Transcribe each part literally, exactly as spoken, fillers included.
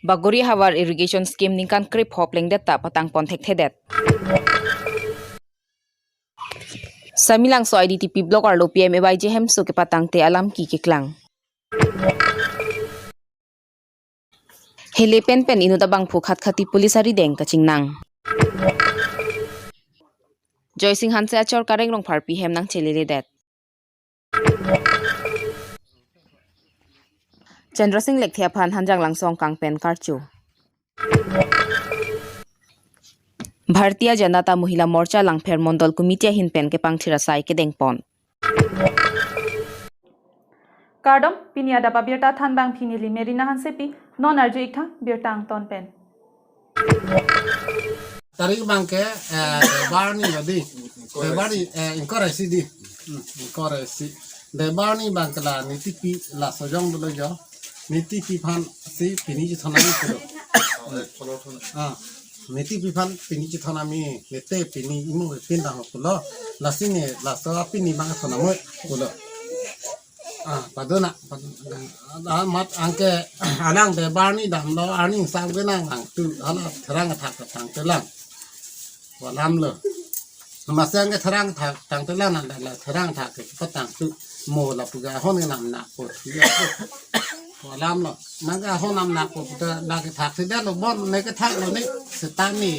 Bagori Havar Irrigation Scheme ningkan krepho plengdet ta patang pon thekthedet. Samelangso I D T P block arlo P M A Y G hemso kepatangte alam ki keklang. Hele pen pen inut abangphu khatkhati police arideng kachingnang. Joysing Hanse achor Kareng Rongpharpi hem nangcheleledet. Chandra Singh Lekthe aphan Hanjanglangso angkang pen karcho. Bharatiya Janata Mahila Morcha Langpher Mondol Committee ahin pen kepangthir asai kedengpon. Kardom, pini adap abirta thanbang pini neli Merina Hansepi, non arju-ik tha birta angton pen. Tarik abangke, eh, Debar arni lo di. Debar arni, eh, ingkoi ra isi di. Hmm, ingkoi ra isi. Debar arni abangke la nitipi la sojong dolo jo. Nitipi aphan si pini chethon nangji pulo. Ah, nitipi aphan pini chethon nangji, nete pini imo pindang pulo. Lasi ne laso apini abang chethon nangji pulo. Ah, padona, padona. Ah, mat anke alang Debar arni damlo, arni sam ke nang lang tu, hala therang athak tangtelang. Pu alamlo. Masi anke therang athak tangtelang nang la therang athak kepatang tu. Mo lapu ke ahon ke namnakpo. Pu alamlo. Nang ke ahon namnakpo puta la kethakthedetlo bon, ne kethaklo ne. Setame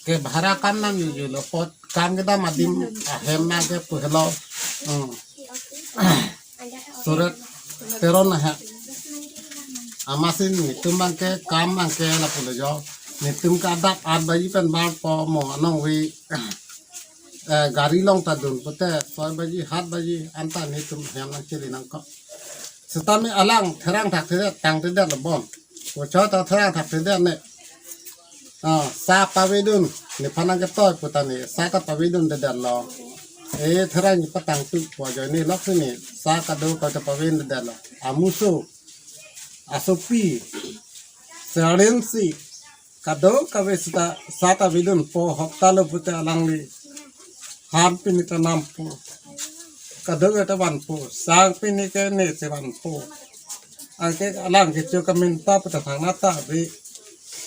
ke bhara kam nangjujulo, pot kam kedam adim ahem nang ke pu helo. Hmm. Surat Teron ahem. Amatsi netum abangke kam abangke lapulo jo. Netum ke adap aat baji pen barpo mo anong wi, eh, gari along ta dun pute soi baji, hat baji anta netum hem nangchele nangkok. Setame alang therang athak thedet, tangtedet lo bon. Kochot ta therang athak thedet ne. Ah, sa pavedun, nephan nangketoi puta ne, sa ta pavedundedetlo. Eh, therang ji patang tu pu ajoine loksi ne, sa kadokave ta pavedundedetlo. Amuso, asopi, serensi, kadokave seta sa ta pavedunpo, hopta lo pute alangli. Ham pini ta nampo. Kadokave ta vanpo. Sang pini ke ne si vanpo. Anke alang kecho kaminta puta thangnatta tave.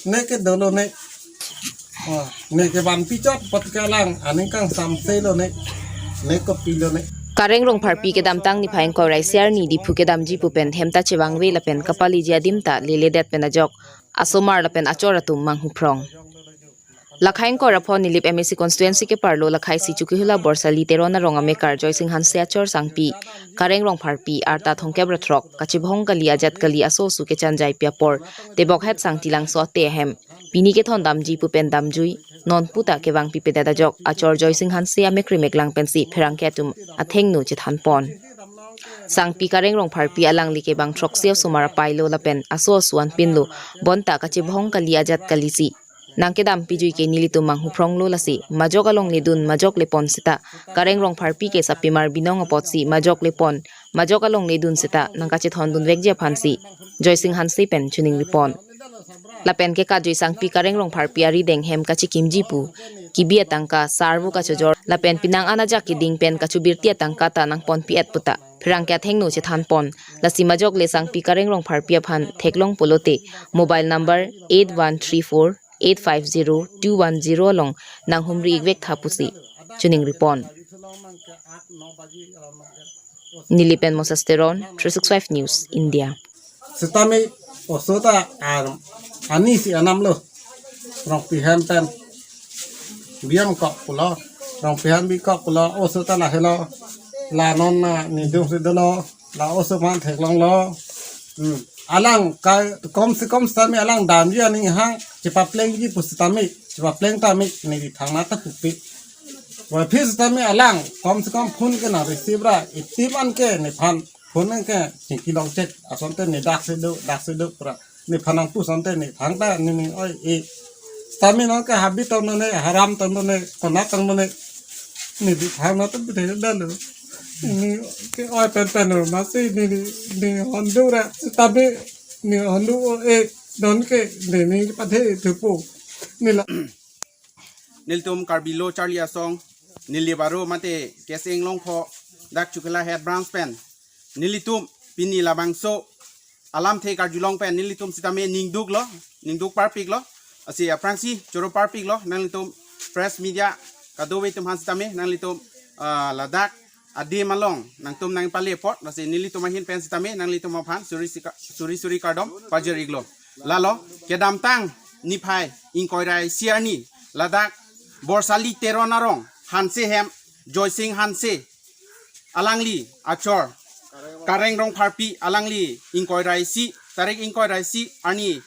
Ne ke dolo ne. Wah, ne ke vanpi chot pot ke alang aning kangsamse lo ne. Ne kopilo ne. Kareng Rongpharpi kedamtang niphai ingkoi ra isi arni Diphu kedamji pu pen hem ta chevangve lapen kapaleji adim ta leledet pen ajok asomar lapen achor atum manghuphrong. Lakhai ingkoi ra pho Nilip M A C constituency keparlo lakhai isi Chokihola Borsali Teron arong amekar Joysing Hanse achor sangpi Kareng Rongpharpi arta thomkep ra throk kachibhong kali ajat kali aso asu kechanjaipi apor Tebokhet Sangti Langso ate ahem pini kethondamji pu pen damjui non puta kevangpipedet ajok achor Joysing Hanse amek rimeklang pensi pherangke atum athengno chethanpon. Sangpi Kareng Rongpharpi alangli ke bang throksi osomar apailo lapen aso asu anpinlo bonta kachibhong kali ajat kalisi nangkedampijui ke nelitum manghuphronglo lasi majok along ledun majok lepon seta Kareng Rongpharpi ke sapimar binong apotsi majok lepon majok along ledun seta nangkachethondunvekji aphansi Joysing Hanse pen chiningripon. Lapen ke kajui sangpi Kareng Rongpharpi arideng hem kachikimji pu kibi atangka sarvo kachojor lapen penang an ajak keding pen kachobirti atangka ta nangponpi-et puta pherangke athengno chethanpon. Lasi majok le sangpi Kareng Rongpharpi aphan theklong pulote mobile number eight one three four eight five zero two one zero along nanghumri-ikvek tha pusi chiningripon. Nilip pen Moses Teron, three six five News, India. Setame oso ta ar ani si anamlo. Rongpi hem pen biyam kok pulo. Rongpi hem bi kok pulo. Oso ta lahelo. La non na nidung si dolo. La oso aphan theklonglo. Hmm. Alang ka kom se kom setame alang damji aning ha chepaplengji pu setame chepapleng tame neli thangnatta pupe. Wa phis tame alang kom se kom phone ke nang receive ra itim anke nephan phone anke chingki longchek asonte ne dak si do dak si do pura nephan nangpu asonte ne thangta ne ne oi e tame nang ke habit tong ne haram tong ne konat tong ne ne di thangnatta bide dalo ne ke oi pen pen lo masi ne ne ne hondu ra tame ne hondu o e don ke ne ne pathe thupo ne la. Nelitum Karbi Lo Charli Asong, Nilip aro mate Keseng Longpho, dak Chokihola Head Branch pen. Nelitum pini labangso alamthe karjulong pen nelitum sitame ningduklo, ningduk parpiklo. Lasi aphrangsi choro parpiklo nanglitum press media kadokave atum aphan sitame nanglitum, ah, ladak adim along nangtum nangpale apot, lasi nelitum ahin pen sitame nanglitum aphan suri sika-, suri suri kardom pajir-iklo. Lalo kedamtang niphai ingkoi ra isi arni ladak Borsali Teron arong Hanse hem Joysing Hanse alangli achor Kareng Rongpharpi alangli ingkoi ra isi, tarik ingkoi ra isi arni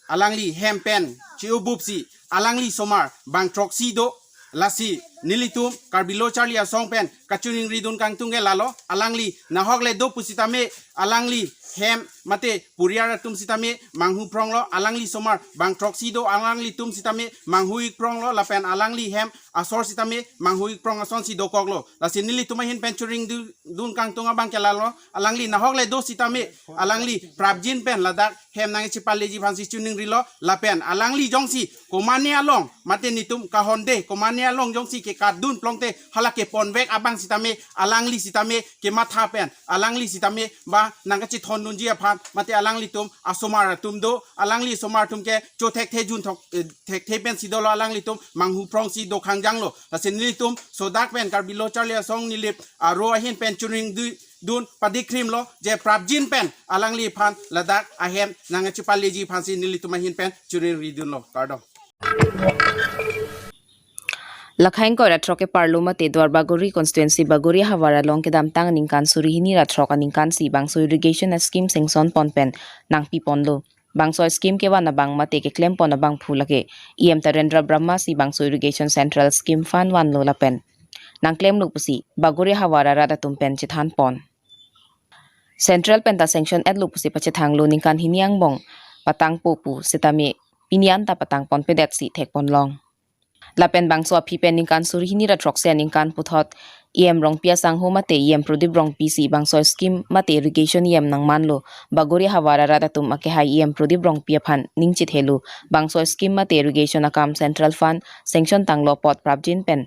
alangli hem pen che-obupsi alangli asomar bang throksi do. Lasi nelitum Karbi Lo Charli Asong pen kachiningridun kangtung ke lalo, alangli nahok le do pusitame alangli hem mate puriar atum sitame manghu phronglo, alangli asomar bang throksi do, alanglitum sitame manghu-ik phronglo lapen alangli hem asor sitame manghu-ik phrong asonsi dokoklo. Lasi nelitum ahin pen chiningri dun kangtung abang ke lalo, alangli nahok le do sitame alangli prapjin pen ladak hem nangchepaleji aphansi chiningrilo lapen alangli jongsi komane along mate netum kahonde komane along jongsi kekatdun plongte hala keponvek abang sitame alangli sitame kematha pen alangli sitame ba nangkachethondunji aphan mate alanglitum asomar atum do, alangli asomar atum ke cho thekthe junthok, eh, thekthe pensi dolo, alanglitum manghu phrongsi do khangjanglo. Lasi nelitum sodak pen Karbi Lo Charli Asong Nilip aro ahin pen chiningri dun padikrimlo je prapjin pen alangliphan ladak ahem nangchepaleji aphansi nelitum ahin pen chiningridunlo. Kardom. Lakha ingkoi ra throk ke parlo mate Duar Bagori constituency Bagori havar along kedamtang aningkan suri hini ra throk aningkansi bangso irrigation scheme sanction pon pen nangpiponlo. Bangso scheme kevan abang mate keklem pon abangphu lake E M Tarendra Brahma si bangso irrigation central scheme fund vanlo lapen nangklemlo pusi Bagori havar arat atum pen chethan pon. Central pen ta sanction etlo pusi pachethanglo, ningkan hini angbong patangpo pu sitame pini an ta patang ponpedet si thek ponlong. Lapen bangso aphi pen ningkan suri hini ra throksi aningkan puthot E M Rongpi asangho mate E M Pradip Rongpi si bangso scheme mate irrigation E M nangmanlo. Bagori havar arat atum akehai E M Pradip Rongpi aphan ning chethelo. Bangso scheme mate irrigation akam central fund sanction tanglo apot prapjin pen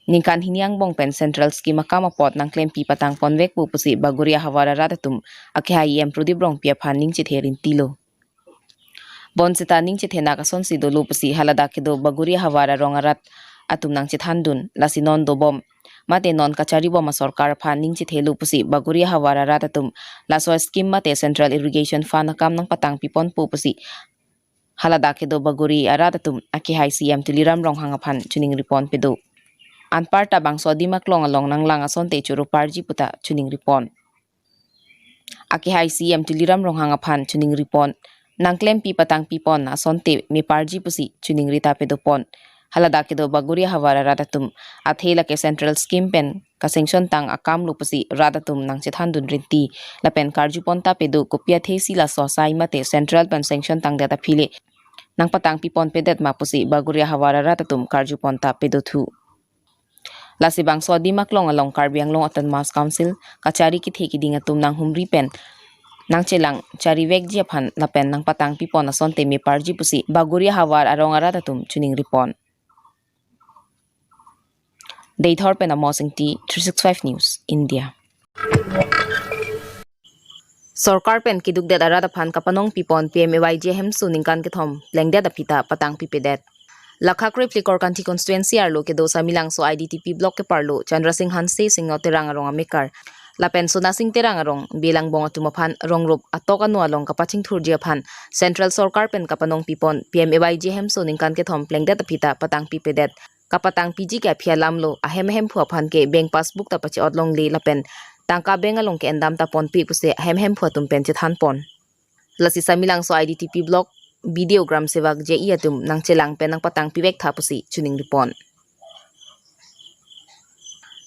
ningkan hini angbong pen central scheme akam apot nangklempi patang ponvekpo pusi Bagori havar arat atum akehai E M Pradip Rongpi aphan ning chethe rintilo. Bonseta ning chethenak asonsi dolo pusi haladak kedo Bagori havar arong arat atum nangchethandun, lasi non dobom mate non kacharibom asorkar aphan ning chethelo pusi Bagori havar arat atum laso scheme mate central irrigation fund akam nangpatangpiponpo pusi haladak kedo Bagori arat atum akehai C E M Tuliram Ronghang aphan chiningri ponpedo. Anparta bangso adim aklong along nanglang asonte choro parji puta chiningri pon. Akehai C E M Tuliram Ronghang aphan chiningri pon, nangklempi patangpipon asonte meparji pusi chiningri ta pedopon. Haladak kedo Bagori havar arat atum athe lake central scheme pen kasanction tang akamlo pusi rat atum nangchethandun rinti lapen karjupon ta pedo, kopi athesi laso asai mate central pen sanction tangdet aphi le nangpatangpiponpedet ma pusi Bagori havar arat atum karjupon ta pedothu. Lasi bangso adim aklong along Karbi Anglong Autonomous Council kachari kethe kiding atum nanghumri pen nangchelang charivekji aphan lapen nangpatangpipon asonte meparji pusi Bagori havar arong arat atum chiningri pon. Deithor pen Amos Ingti, three six five News, India. Sorkar pen kedukdet arat aphan kapanongpipon P M A Y G hemso ningkan kethom plengdet aphi ta patangpipedet. Lakha kreplikor Kanti constituency arlo kedo Samelangso I D T P block keparlo Chandra Singh Hanse, Singno Terang arong amekar lapen Sona Singh Terang arong bilangbong atum aphan rongrup atok ano along kapachingthurji aphan central sorkar pen kapanongpipon P M A Y G hemso ningkan kethom plengdet aphi ta patangpipedet. Kapatangpiji ke aphi alamlo, ahem ahemphu aphan ke bank passbook ta pache-ot longle lapen tangka bank along ke-endam ta ponpe pusi ahem ahemphu atum pen chethan pon. Lasi Samelangso I D T P block B D O, gram sevak, J E atum nangchelang pen nangpatangpivek tha pusi chiningri pon.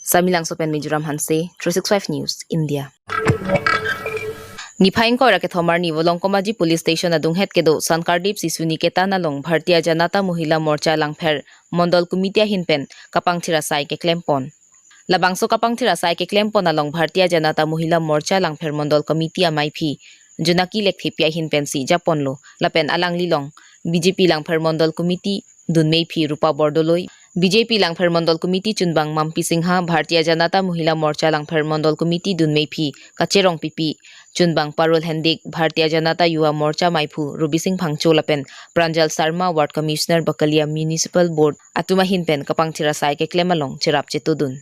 Samelangso pen Mizoram Hanse, three six five News, India. Niphai ingkoi ra kethom arni Volongkom Aji Police Station adunghet kedo Sankardip Sishu Niketan along Bharatiya Janata Mahila Morcha Langpher Mondol Committee ahin pen kapangthir asai keklem pon. Labangso kapangthir asai keklem pon along Bharatiya Janata Mahila Morcha Langpher Mondol Committee amaiphi Junaki Lekthepi ahin pensi japonlo lapen alanglilong B J P Langpher Mondol Committee dunmeiphi Rupa Bordoloi, B J P Langpher Mondol Committee chunbang Mampi Singha, Bharatiya Janata Mahila Morcha Langpher Mondol Committee dunmeiphi Kache Rongpipi, Chunbang Parul Hendik, Bharatiya Janata Yuva Morcha maiphu Rubi Singh Phangcho lapen Pranjal Sarma, Ward Commissioner, Bakalia Municipal Board atum ahin pen kapangthir asai keklem along cherap chetudun.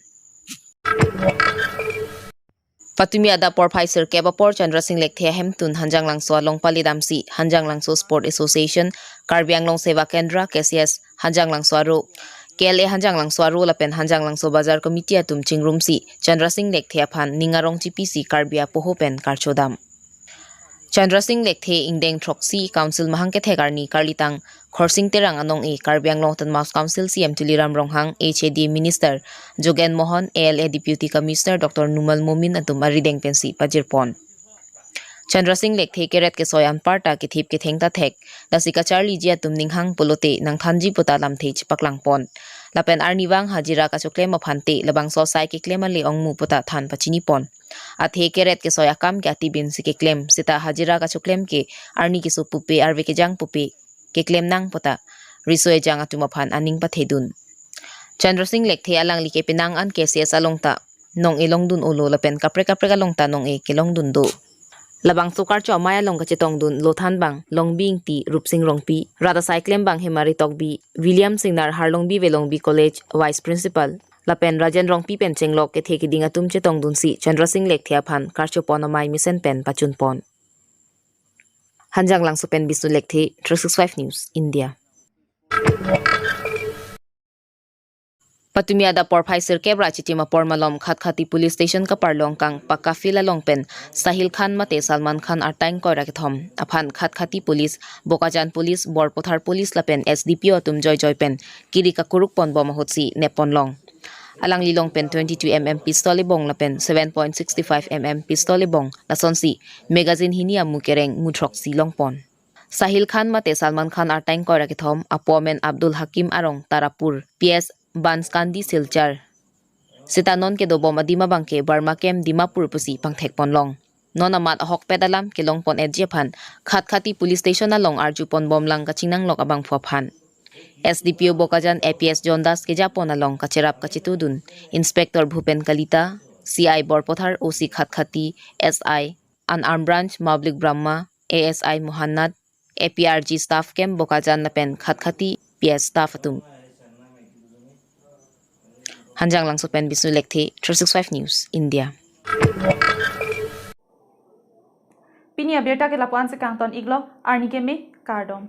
Patumi adap porphai sirkep apor Chandra Singh Lekthe ahemtun Hanjanglangso along palidamsi Hanjanglangso Sport Association, Karbi Anglong Seva Kendra, K C S Hanjanglangso aro, K L A Hanjanglangso aro lapen Hanjanglangso Bazar Committee atum chingrumsi Chandra Singh Lekthe aphan ning arong chipisi Karbi apoho pen karchodam. Chandra Singh Lekthe ingdeng throksi Council mahang kethek arni karlitang Khorsing Terang anong-e, Karbi Anglong Autonomous Council C M Tuliram Ronghang, H A D A Minister Jogen Mohan, A L A Deputy Commissioner Doctor Numal Momin atum arideng pensi pajirpon. Chandra Singh Lekthe keret kesoi anparta kethip ketheng ta thek, lasi kacharliji atum ninghang pulote nangthanji puta lamthe chepaklangpon. Lapen arnivang hajira kachoklem aphante labangso asai keklem ale ongmu puta than pachinipon. Athe keret kesoi akam ke atibin si keklem, seta hajira kachoklem ke arni keso pupe arve kejang pupe keklem nang puta riso ejang atum aphan aning pathedun. Chandra Singh Lekthe alangli kepenang an K C S along ta nong-e longdun olo lapen kaprek kaprek along ta nong-e kelongdun do. Labangso karcho amei along kachetongdun lothan bang Longbi Ingti, Rupsing Rongpi, rat asai klem bang Hemari Tokbi, William Singnar Harlongbi Velongbi College Vice Principal, lapen Rajen Rongpi pen chenglok kethe kiding atum chetongdunsi Chandra Singh Lekthe aphan karchopon amei mesen pen pachunpon. Hanjanglangso pen Bisnu Lekthe, three six five News, India. Patumi adap porphai sirkep ra chitim apor malom Khatkhati Police Station kaparlong kangpak kafield along pen Sahil Khan mate Salman Khan arta ingkoi ra kethom aphan Khatkhati Police, Bokajan Police, Borpathar Police lapen S D P O atum joijoi pen kiri kakuruk ponbom ahutsi neppon long. Alangli long pen twenty-two M M pistol ebong lapen seven point six five M M pistol ebong lasonsi magazine hini amu kereng mu throksi longpon. Sahil Khan mate Salman Khan arta ingkoi ra kethom, apo amen Abdul Hakim arong Tarapur, P S Banskandi Silchar. Seta non kedobom adim abang ke Burma Camp Dimapur pusi pangthekpon long. Non amat ahokpet alam kelongpon etji aphan Khatkhati Police Station along arjuponbom lang kachingnanglok abangphu aphan. S D P O Bokajan A P S John Das kejapon along kacherap kachetudun Inspector Bhupen Kalita, C I Borpathar, O C Khatkhati, S I Unarmed Branch Maulik Brahma, A S I Mohannad, A P R G staff camp Bokajan lapen Khatkhati P S staff atum. Hanjanglangso pen Bisnu Lekthe, three six five News, India. Pini abirta ke lapu-an si kangton iklo, arni keme, kardom.